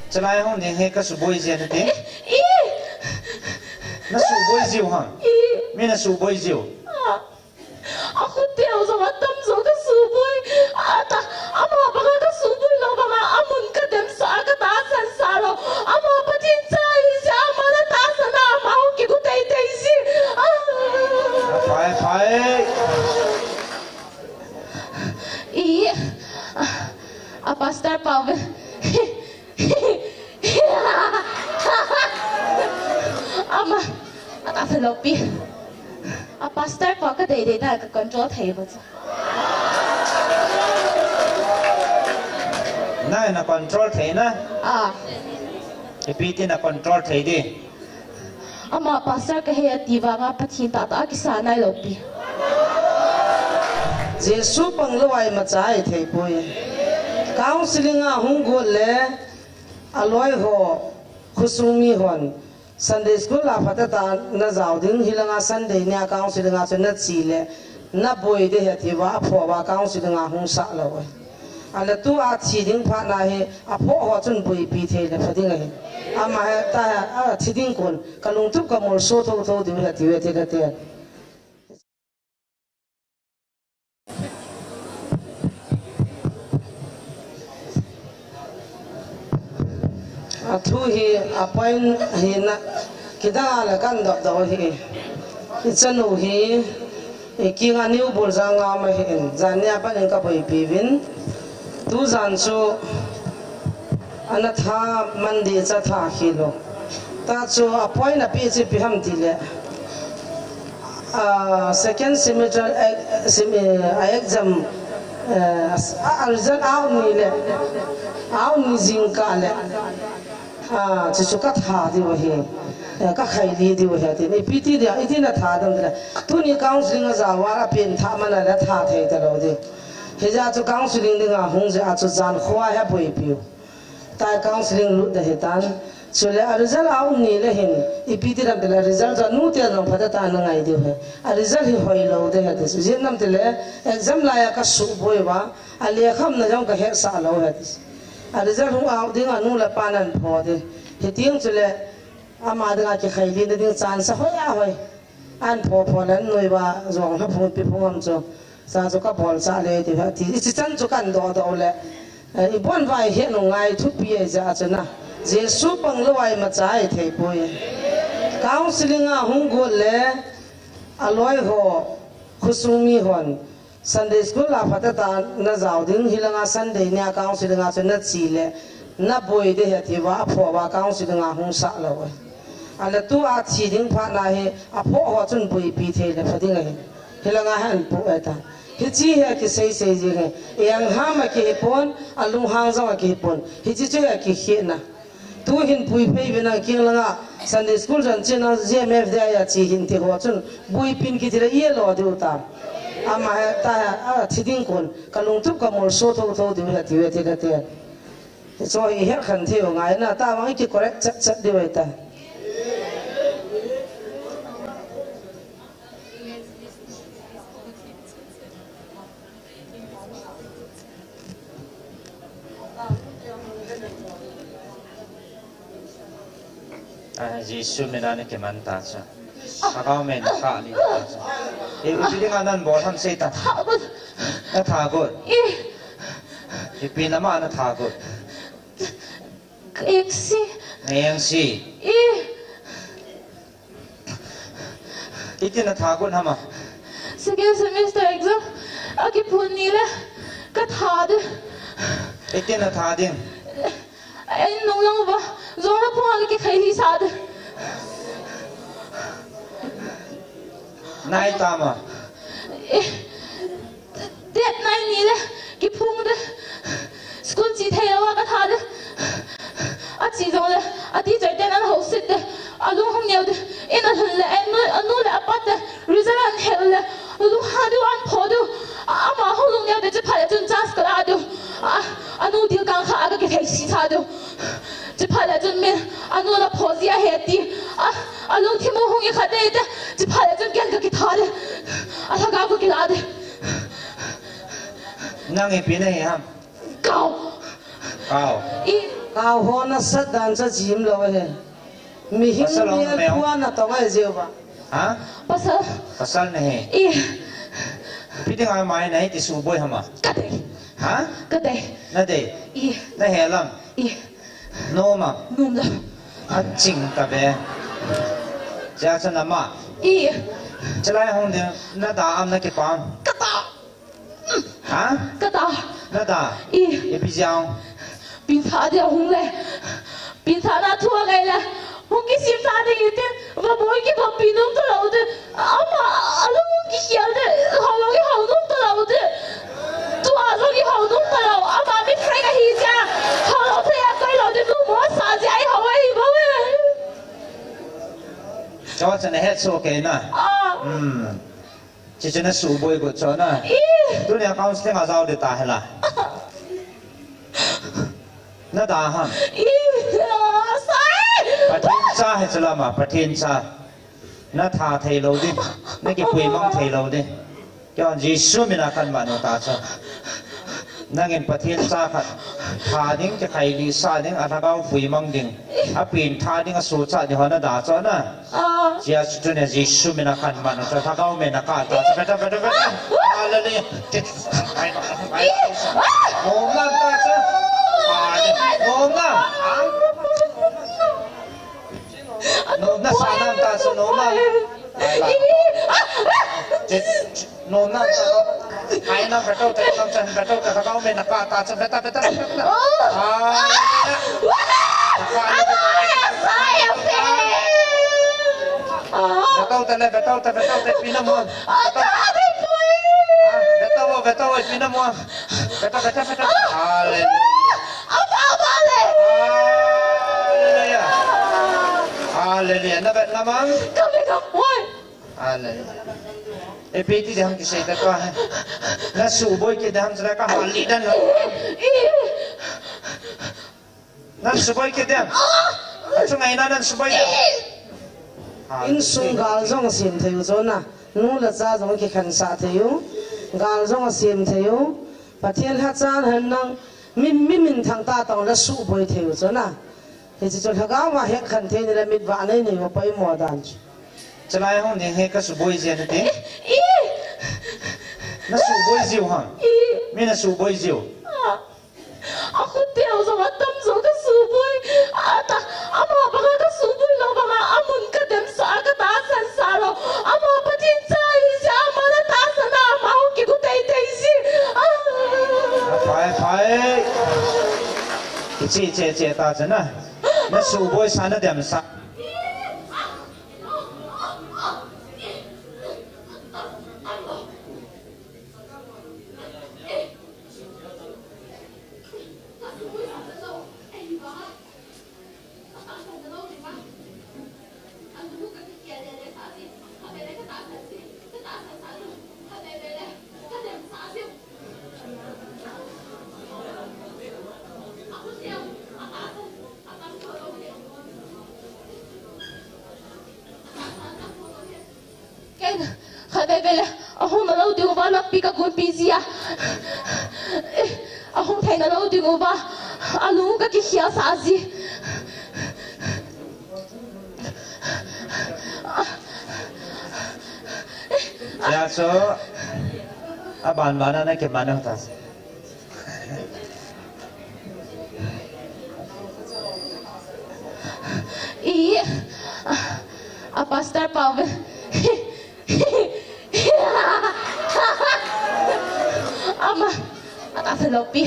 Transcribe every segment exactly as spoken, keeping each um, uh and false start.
Chalai hung ding hi kasuboi jia nati. I. Nasuboi jiu ham. I. Mi nasuboi jiu. A. Akhut teu jong atam jong kasuboi. Ata, ama banga kasuboi lou banga, amun kademsah a katahsan sah lou. Ama Pathen cha ahi jeh a, ama natahsan a, ama hung kigo teitei ji. A. Phai, phai. I, a, a pastor pa ve. Ama, atahsa lou pi. A pastor pa kadei dei ta ka control thei ba chu. Nai na control thei na? A. Ipi ti na control thei di. Ama pastor kahi ati vanga Pathen tahtah a kisa nailou pi. Jesu panglou a imacha ahithei poi. Counseling a hung got le aloi ho, khosung mi hon Sunday school a phatah a najao ding, hilanga Sunday nia counseling a chu nache le naboi ding ahi tia aphoh a counseling a hung sah lou ahi. Ahile tua thi ding phat na hi aphoh ho chun boipi thei le pha ding ahi. Ama hi ta hi, athi ding kon, kalungtup kamolso thotho diu ahi tia, tia, tia. Athu hi, a point hi na, kidang a le kahin dohdoh hi. Ichanu hi, ikinga New Buljang a um ahin, jan nia pat in kaboipi uvin. Tujan chu, ana tha man ding cha tha khel lou. Tah chu a point api chu ipi ham tile. Ah, second semester, eh, sem-, eh, a exam, eh, a, a result out ni le, out ni jingkah le, ah, chuchu katha diu ahi, eh, kakhaili diu ahi, ati. Ipi ti dia, iti natha dem tile. Tuni counseling ajao a, apen tha man a le tha thei talou ding. Hijeh a chu counseling dinga hung jeh a chu jan kho a hi aboipiu. Tua counseling lut ding ahitan. Chule a result out ni le hin, ipi ti dem tile a result chu anu te jong phatah a ana ngai diu ahi. A result hi hoilou ding ahi ati. Ijeh inem tile exam lai a kasuboi uva, a lekha umna jong kahetsah lou ahi ati. A result hung out ding anu le apan ahin phoh ding. Hiti chule ama dinga kikhailina ding chance ahoi ahoi. Ahin phoh phoh le anoi uva jong lha phung ipi phung ham chu. Cha chu kabol cha le ti, ti, ichi chan chu kahin dohdoh le. Eh, ibon uva ihet u ngai thupi ahi jeh a chu na. Jesu panglou a imacha ahithei poi. Counseling a hung got le, aloi ho, khosung mi hon Sunday school a phatah a najao ding, hilanga Sunday nia counseling a chu nache le, naboi ding ahi tia aphoh a counseling a hung sah lou ahi. Ahile tua thi ding phat na hi, aphoh ho chun boipi thei le pha ding ahi. Hilanga hi ahin poh ahitan. Hiche hi akiseisei jing ahi. Ei angham a kihi pon, alunghang jong akihi pon. Hiche chu hi akikhetna. Tuhin puiphei uvin lang keng langa Sunday school jan chena G M F D I a che hinte ho chun boipin kiti le ilo diu tam. Ama hi ta hi, athi ding kon, kalungtup kamolso thotho diu ahi tia, tia, tia. Hichu hi ihet khen thei u ngai na, tua vang iki correct chat chat diu ahitai. Ah, Jesu mina ana kiman ta chu. Lhagao mei in kha lih ta chu. Eh, ipi dinga nabol ham seitan. Tha got. Natha got. Eh. Ipi nama natha got. Ka engse. Na engse. Eh. Iti natha got ham a? Second semester exam akiphun ni le katha ding. Iti natha ding? Ei nung lang uva, jong la phung a le kikhaili sa ding. Nai tama. Eh, Date nine ni le kiphung ding. School che thei lou a katha ding. Ache jongle, a teacher ten ana houset ding. Alung hung neo ding. In alhun le, anu, anu le apa te result ahin hil le, alung ha diu, ahin pho diu. A, ama hung lung neo ding, chuphat le chun chance kala diu. A, anu dil kang kha a kakithei sisa diu. Chuphat le chun min, anu la pho ji ahi ti. A, alungthim u hung ikha ding te. Chuphat le chun ken kakitha ding. Alhagao kakila ding. Nang ipi nahi ham? Kao. Kao. I. Nau ho nasat dan chu jim lou ahi. Mihing pasal hong mial mei hong. Pua natong ahi jeh uva. Ha? Pasal. Pasal nahi. I. Ipi dinga mai nahi ti suboi ham a? Ka dei. Ha? Ka dei. Na dei. I. Na hel am? I. Nom am? Nom lou. Aching ta ve. Chia chu na ma. I. Chulai hung ding na da am na kipa am? Ka da. Ha? Ka da. Na da. I. Ipi jeh a? Pintha ding hung le. Pintha na thu angai le. Hung kisim ta ding iti. Vaboi kivoppi nom talou te. Ama, alung kikhel te. Hao lou kihao nom talou te. Tua jong kihao nom talou. Ama mi frei kahi jeh a. Hao lou thei a koi lou te. Numo sa jeh a i hao ahi bou e. Chawa chan a het so kei na. Ah. Hmm. Chuche na suboi got chu na. Ih! Tunia counseling a jao ding ta hela. Na da ham? Ih, sai! Pathen cha hi chu lama, Pathen cha. Na tha thei lou ding. Na kipui mang thei lou ding. Keiman Jesu mina kahin man u ta chu. Nangin Pathen cha khat tha ding, kikhailih sah ding, a lhagao pui mang ding, a pengtha ding, a suhchat ding ho na da chu na. Ah. Chia chu tunia Jesu mina kahin man u chu, lhagao mina ka ta chu. Beta, beta, beta. Hallelujah. Ai, ai, ai. Nom na ta chu. Ai, nom na. Nom na sa na ta chu, nom na. Ai, ai. Nom na. Ai na, beto te, beto te, beto te, beto te, beto te, beto te. Ai. Beto te le, beto te, beto te, pina mo. Beto. Ah, beto mo, beto mo, pina mo. Beto, beto, beto. Hallelujah. Hallelujah. Hallelujah. Na bet na mang. Kami ka poi. Hallelujah. Ipi ti ding ham kisei ta tua. Na suboi kit ding ham, sila ka hal lih dan lo. Na suboi kit ding ham. Achung ngaina na suboi ding ham. Insung gal jong asem thei u chu na. Nu le cha jong kikhen sah thei u. Gal jong asem thei u. Pathen lhacha hen nang. Min, min, minthang tah tah le suboi thei u chu na. Hiche chu lhagao ma hekhen thei ni le mitvah nei nei u poimo dan chu. Chulai hung ding hi ka suboi jia na ti. I, i. Na suboi jiu ham? I. Mi na suboi jiu. Ah. A khut teu jong atam jong ka suboi. Ata, ama banga ka suboi lou banga, amun ka demsah a ka tahsan sah lou. Ama Pathen cha ahi jeh a, ama na tahsan a, ama hung kigu teitei ji. Ah. Phai, phai. Kiche, che, che ta chu na. Na suboi sa na demsah. Ken, khatvei vei le, ahung nalou ding uva, lampi ka gonpi ji a. Ahung thei nalou ding uva, alung ka kikhel sah ji. Tia chu, aban ban a na kiman nang ta. I, a pastor pa ve. Ama, atahsan lou pi.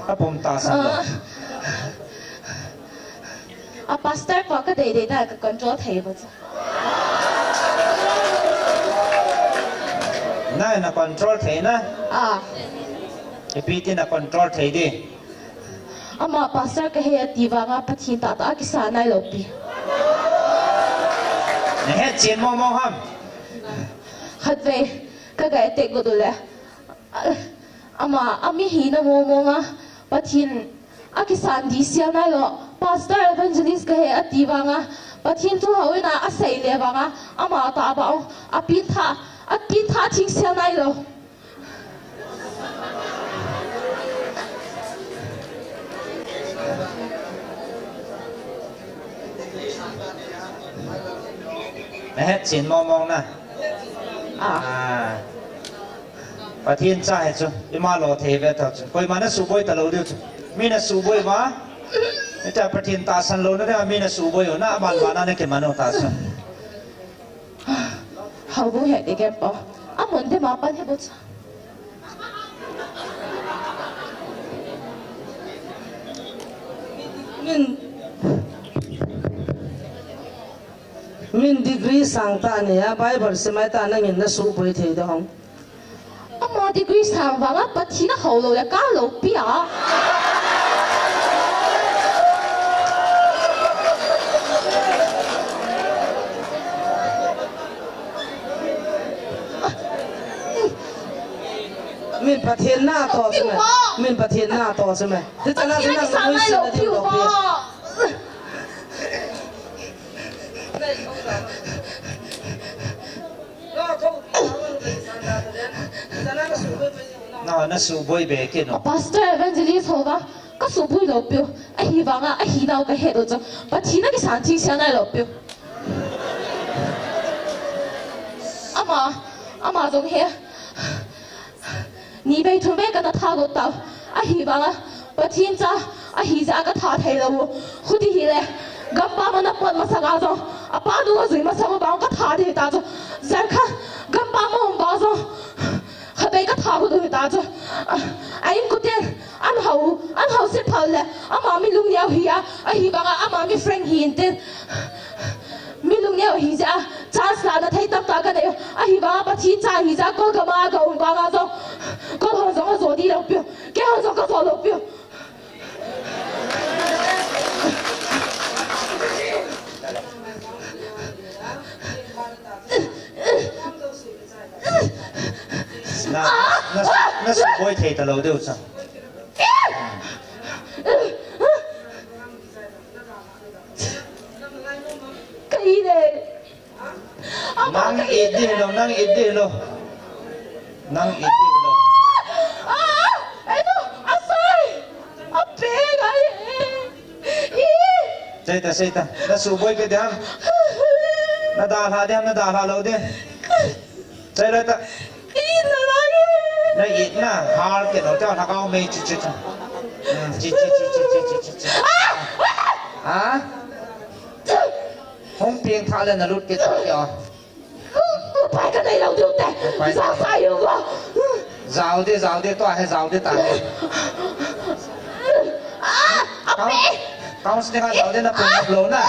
Apum tahsan lou. Ah. A pastor pa ka dei dei ta ka control thei bou chu. Na, na control thei na? Ah. Ipi ti na control thei di? Ama pastor ka hi ati vanga Pathen tahtah a kisan nailou pi. Na hetchen mong mong ham? Khatvei ka ga attack got u le. Ama, ami hina mong mong a, Pathen a kisan di sel nailou, pastor evangelist ka hi ati vanga, Pathen thu houin a asei le vanga, ama tah a bou, a pengtha, a pengtha thing sel nailou. Nahet chin mong mong na. Ah. Ah. Pathen cha hi chu, ima lo thei ve ta chu. Koima nasuhboi talou diu chu. Mi nasuhboi uva. Nita Pathen tahsan louna dia mi nasuhboi u na, aman vana nakiman u tahsan. Hau bu he de ke po. Amun de ma pan he bu chu. Min, min degree sang ta nei a, Bible simai ta nangin nasuhboi thei ding ham. Ama degree sang vanga Pathen a hou lou le ka lou pi a. Min Pathen na to chu me. Min Pathen na to chu me. Ti chana chu nang lungmuisih na ding lou pi. Na, nasuhboi be kit no. Pastor, evangelist ho va, kasuhboi lou piu. Ahivanga, ahinau kahet u chu. Pathen a kisan thingse nai lou piu. Ama, ama jong he. Ni vei thum vei kana tha got tau. Ahivanga Pathen cha ahi jeh a katha thei lou u. Chuti hile, gampam a ana pot masanga jong, apa nung ajui masang u vang katha ding ta chu. Jan khat gampam a um vang jong, khatvei katha got u ta chu. A, a inkoten an hou, an hou se phal le, ama mi lungneo hi a, ahivanga ama mi friend hi intin. Mi lungneo hi jeh a, chance lana thei tamtah kanei u. Ahivanga Pathen cha hi jeh a, Kolgam a kaum vanga jong, Kol hon jong ajo di lou piu. Kei hon jong kajo lou piu. Na, na, nasuhboi thei talou diu chu. Ka it e. Nang it di hilou, nang it di hilou. Nang it di hilou. Ah, eto, asai. Ape ngai e. I. Seita, seita. Nasuhboi kit ding ham. Nadalha ding ham, nadalha lou ding. Seita. Ina lai. Na it na, har kit lou, ta lhagao mei chi chi chi. Hmm, chi chi chi. Ah! Ha? Hung peng tha le nalut kit ta kya? Upai kanei lou diu te. Upai. Jao sa u vo. Jao de, jao de, tua hi jao de ta hi. Ah, ape. Counselling a jao de, na pung lou na.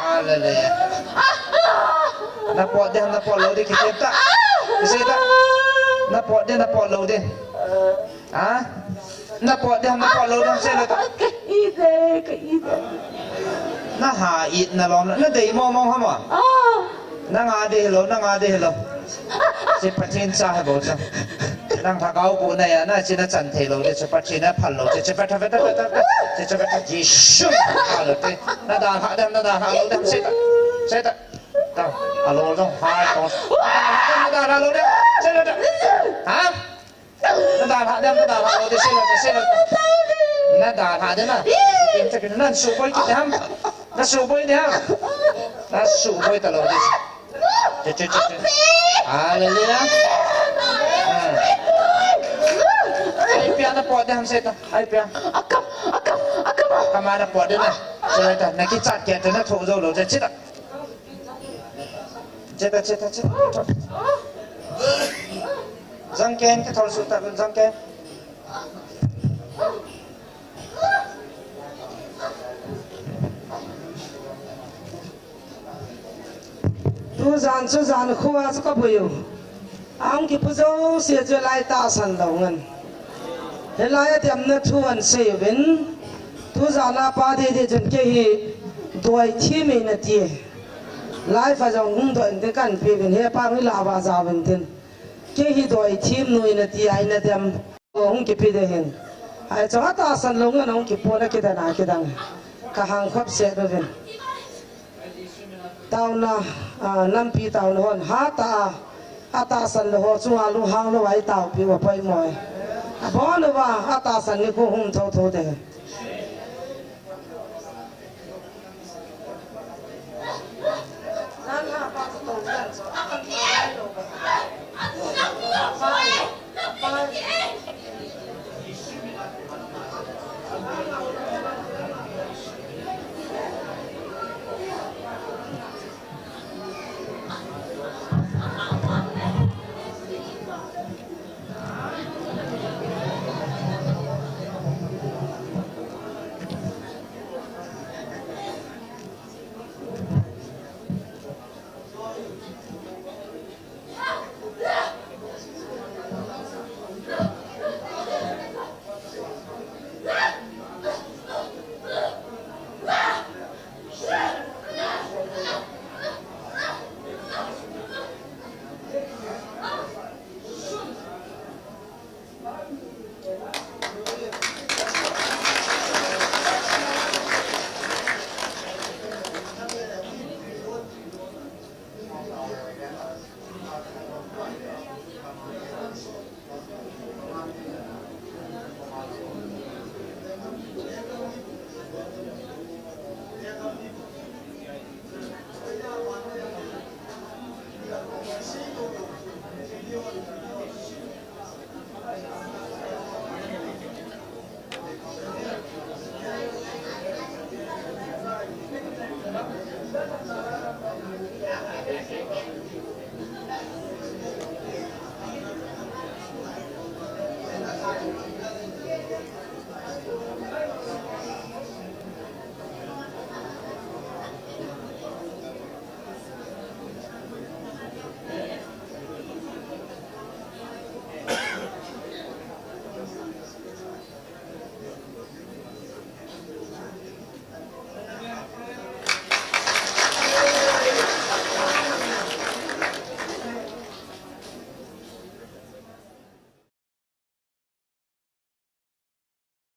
Hallelujah. Na pot de, na pot lou de, kiti ta. Kiti ta. Na pot de, na pot lou de. Ha? Na pot de, na pot lou de, sei lou ta. Ka it e, ka it e. Na ha it na lom, na dei mong mong ham a? Ah. Na nga de hilou, na nga de hilou. Hiche Pathen cha hi bou cha. Nang lhagao bu na ya, na hiche na chan thei lou de, hiche Pathen a phal lou de, hiche Pathen, Pathen, Pathen, Pathen, hiche Pathen, Jesu, phal lou de. Nadalha de, nadalha lou de, sei ta. Sei ta. Ta, alou jong ha to. Nadalha lou de, sei lou de. Ha? Nadalha dem, nadalha lou de, sei lou de, sei lou de. Nadalha de na. Nasuhboi kit de ham. Nasuhboi de ham. Nasuhboi talou de. Che, che, che, che. Hallelujah. Ah. Ai pia na pot de ham, sei ta. Ai pia. Akam, akam, akam. Akam a na pot de na. Sei ta. Na kichat kit de na, tho jou lou de, sei ta. Che ta, che ta, che ta. Jang ken, kithol suh ta, jang ken. Tujan chu jan kho a chu kaboi u. Ahung kipu jouse chu lai tahsan lou ngan. Hilai a demna thu ahin sei uvin. Tujan a pa didi chun kei hi doi thim in ati. Live a jong hung doi in tin kahin pe uvin, he pa hi la va ja uvin tin. Kei hi doi thim nu in ati a, ina dem. Hung kipe de hin. Ai chang a tahsan lou ngan hung kipu na kidang a kidang. Ka hang khop se uvin. Taona, a, nampi taona hon hatah a, atahsan lou ho chunga lunghang lou a i taopi u apoimo e. Abon uva, atahsan nikho hung tho tho te.